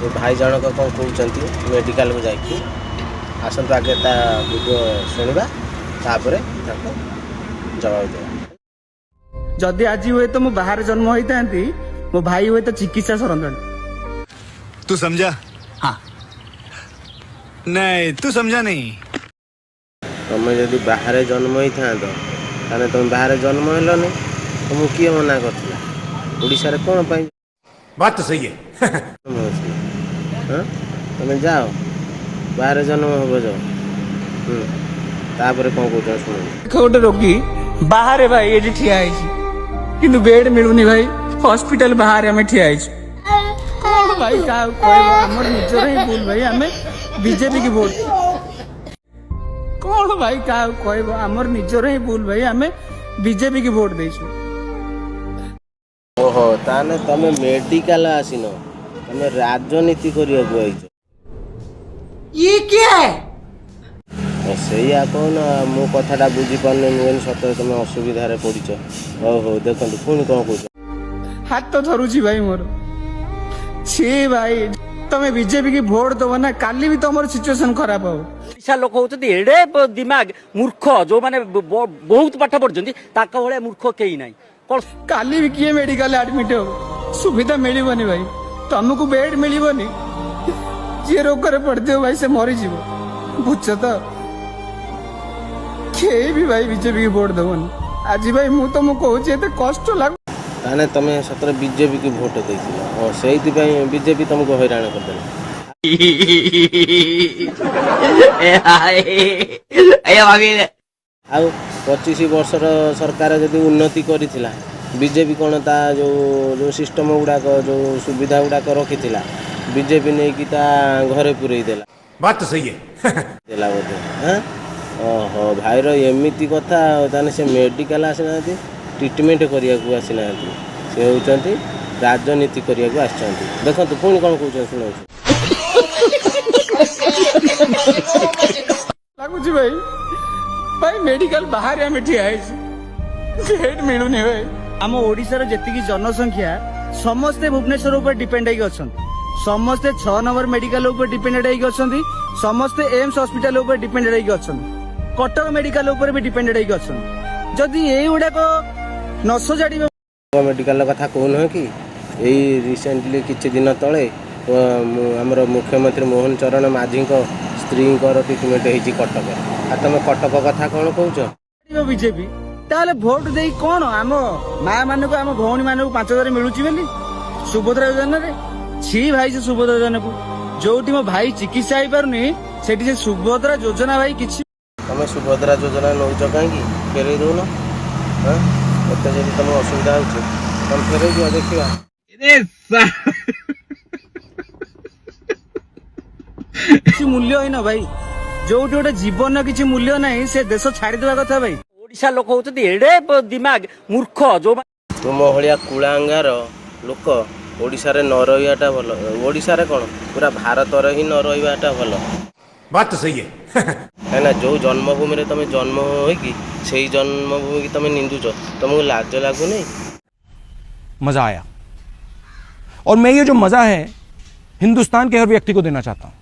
ଏ ଭାଇ ଜଣକ କ'ଣ କହୁଛନ୍ତି ମେଡ଼ିକାଲକୁ ଯାଇକି। ଆସନ୍ତୁ, ଆଗେ ତା ଭିଡ଼ିଓ ଶୁଣିବା, ତାପରେ ତାକୁ ଜବାବ ଦେବା। ଯଦି ଆଜି ହୁଏତ ମୁଁ ବାହାରେ ଜନ୍ମ ହେଇଥାନ୍ତି, ମୋ ଭାଇ ହୁଏତ ଚିକିତ୍ସା ସରନ୍ତାଣି। तू समझा? हाँ, नहीं, तू समझा नहीं। ତମେ ଯଦି ବାହାରେ ଜନ୍ମ ହେଇଥାନ୍ତ, ତାହେଲେ ତମେ ବାହାରେ ଜନ୍ମ ହେଲନି, ତମକୁ କିଏ ମନା କରିଥିଲା? ଓଡ଼ିଶାରେ କ'ଣ ପାଇଁ बात तो सही है। ଜନ୍ମ ହେଇଥିଲ? ହଁ, ତମେ ଯାଅ, ବାହାରେ ଜନ୍ମ ହବ, ଯାଅ। ତାପରେ କ'ଣ କହୁଛ ଶୁଣନ୍ତୁ। ଦେଖ, ଗୋଟେ ରୋଗୀ ବାହାରେ ଭାଇ ଏଠି ଠିଆ ହେଇଛି, କିନ୍ତୁ ବେଡ୍ ମିଳୁନି ଭାଇ। ହସ୍ପିଟାଲ ବାହାରେ ଆମେ ଠିଆ ହେଇଛୁ। କଣ ଭାଇ କାହାକୁ କହିବ? ଆମର ନିଜର ହିଁ ଭୁଲ ଭାଇ, ଆମେ ବିଜେପି କି ଭୋଟ। କଣ ଭାଇ କାହାକୁ କହିବ? ଆମର ନିଜର ହିଁ ଭୁଲ ଭାଇ, ଆମେ ବିଜେପି କି ଭୋଟ ଦେଇଛୁ। ଓହୋ, ତାହେଲେ ତମେ ମେଡ଼ିକାଲ ଆସିନ, ତମେ ରାଜନୀତି କରିବାକୁ ଆଇଛ। ଇଏ କିଏ? ସେଇଆ କହୁନ, ମୁଁ କଥାଟା ବୁଝିପାରୁନି। ମୁଁ କହିଲି ସତରେ ତମେ ଅସୁବିଧାରେ ପଡ଼ିଛ। ହଉ ହଉ, ଦେଖନ୍ତୁ ପୁଣି କ'ଣ କହୁଛ। ହାତ ଥରୁଛି ଭାଇ ମୋର। ଛି ଭାଇ, ତମେ ବିଜେପି କି ଭୋଟ ଦବ ନା, କାଲି ବି ତମର ସିଚୁଏସନ ଖରାପ ହବ। ଓଡ଼ିଶା ଲୋକ ହଉଛନ୍ତି ଏଡେ ଦିମାଗ ମୂର୍ଖ, ଯୋଉମାନେ ବହୁତ ପାଠ ପଢିଛନ୍ତି, ତାଙ୍କ ଭଳିଆ ମୂର୍ଖ କେହି ନାହିଁ କଣ? କାଲି ବି କିଏ ମେଡିକାଲ ଆଡମିଟ ହବ, ସୁବିଧା ମିଳିବନି ଭାଇ, ତମକୁ ବେଡ୍ ମିଳିବନି। ଯିଏ ରୋଗରେ ପଡିଥିବ ଭାଇ, ସେ ମରିଯିବ, ବୁଝଛ ତ? କେହି ବି ଭାଇ ବିଜେପି କି ଭୋଟ ଦବନି ଆଜି ଭାଇ। ମୁଁ ତମକୁ କହୁଛି, ଏତେ କଷ୍ଟ ଲାଗୁ ତାହେଲେ ତମେ ସତରେ ବିଜେପିକୁ ଭୋଟ ଦେଇଥିଲ? ହଁ, ସେଇଥିପାଇଁ ବିଜେପି ତମକୁ ହଇରାଣ କରିଦେଲା। ଆଉ 25 ବର୍ଷର ସରକାର ଯଦି ଉନ୍ନତି କରିଥିଲା, ବିଜେପି କ'ଣ ତା ଯୋଉ ଯୋଉ ସିଷ୍ଟମ ଗୁଡ଼ାକ, ଯୋଉ ସୁବିଧା ଗୁଡ଼ାକ ରଖିଥିଲା, ବିଜେପି ନେଇକି ତା ଘରେ ପୁରେଇ ଦେଲା। बात तो सही है। ଦେଲା ବୋଧେ? ହଁ। ଓହୋ, ଭାଇର ଏମିତି କଥା। ଆଉ ତାହେଲେ ସେ ମେଡ଼ିକାଲ ଆସିନାହାନ୍ତି, ଟ୍ରିଟମେଣ୍ଟ କରିବାକୁ ଆସିନାହାନ୍ତି, ସେ ହେଉଛନ୍ତି ରାଜନୀତି କରିବାକୁ ଆସିଛନ୍ତି। ଦେଖନ୍ତୁ ପୁଣି କ'ଣ କହୁଛନ୍ତି, ଶୁଣନ୍ତୁ। ଲାଗୁଛି ଭାଇ। ଭାଇ, ମେଡିକାଲ ବାହାରେ ଆମେ ଠିଆ ହେଇଛୁ, ବେଡ୍ ମିଳୁନି ଭାଇ। ଆମ ଓଡିଶାର ଯେତିକି ଜନସଂଖ୍ୟା, ସମସ୍ତେ ଭୁବନେଶ୍ୱର ଉପରେ ଡିପେଣ୍ଡ ହେଇକି ଅଛନ୍ତି। ସମସ୍ତେ 6 ନମ୍ବର ମେଡିକାଲ ଉପରେ ଡିପେଣ୍ଡେଡ ହେଇକି ଅଛନ୍ତି, ସମସ୍ତେ ଏମ୍ସ ହସ୍ପିଟାଲ ଉପରେ ଡିପେଣ୍ଡେଡ ହେଇକି ଅଛନ୍ତି, କଟକ ମେଡିକାଲ ଉପରେ ବି ଡିପେଣ୍ଡେଡ ହେଇକି ଅଛନ୍ତି। ଯଦି ଏଇଗୁଡାକ ନ ସଜାଡିବେ ମେଡ଼ିକାଲ କଥା କହୁନୁହଁ କି, ଏଇ ରିସେଣ୍ଟଲି କିଛି ଦିନ ତଳେ ଆମର ମୁଖ୍ୟମନ୍ତ୍ରୀ ମୋହନ ଚରଣ ମାଝୀଙ୍କ ସ୍ତ୍ରୀଙ୍କର ଟ୍ରିଟମେଣ୍ଟ ହେଇଛି କଟକରେ। ଆଉ ତମେ କଟକ କଥା କ'ଣ କହୁଛ? ବିଜେପି, ତାହେଲେ ଭୋଟ ଦେଇ କଣ ଆମ ମା ମାନଙ୍କୁ, ଆମ ଭଉଣୀ ମାନଙ୍କୁ 5,000 ମିଳୁଛି ବୋଲି ସୁଭଦ୍ରା ଯୋଜନାରେ? ଛି ଭାଇ, ସେ ସୁଭଦ୍ରା ଯୋଜନାକୁ, ଯୋଉଠି ମୋ ଭାଇ ଚିକିତ୍ସା ହେଇପାରୁନି, ସେଠି ସେ ସୁଭଦ୍ରା ଯୋଜନା ଭାଇ କିଛି ତମେ ସୁଭଦ୍ରା ଯୋଜନା ନେଉଛ କାହିଁକି? ଫେରେଇ ଦଉନ। ହଁ, ଏତେ ଯଦି ତମ ଅସୁବିଧା ହେଉଛି, ତମେ ଫେରେଇ ଦିଅ, ଦେଖିବା। କିଛି ମୂଲ୍ୟହୀନ ଭାଇ। ଯୋଉଠି ଗୋଟେ ଜୀବନର କିଛି ମୂଲ୍ୟ ନାହିଁ, ସେ ଦେଶ ଛାଡିଦବା କଥା ଭାଇ। ଓଡ଼ିଶା ଲୋକ ହଉଛନ୍ତି ଏଡେ ଦିମାଗ ମୂର୍ଖ ଯୋଉମାନେ ତୁମ ଭଳିଆ କୁଳାଙ୍ଗାର ଲୋକ ଓଡ଼ିଶାରେ ନ ରହିବାଟା ଭଲ। ଓଡ଼ିଶାରେ କ'ଣ, ପୁରା ଭାରତରେ ହିଁ ନ ରହିବାଟା ଭଲ। बात तो सही है। କାହିଁକିନା ଯେଉଁ ଜନ୍ମଭୂମିରେ ତମେ ଜନ୍ମ ହୋଇକି ସେଇ ଜନ୍ମଭୂମିକି ତମେ ନିନ୍ଦୁଛ, ତମକୁ ଲାଜ ଲାଗୁନି? मज़ा आया और मैं ये जो मज़ा है, हिंदुस्तान के हर व्यक्ति को देना चाहता हूं।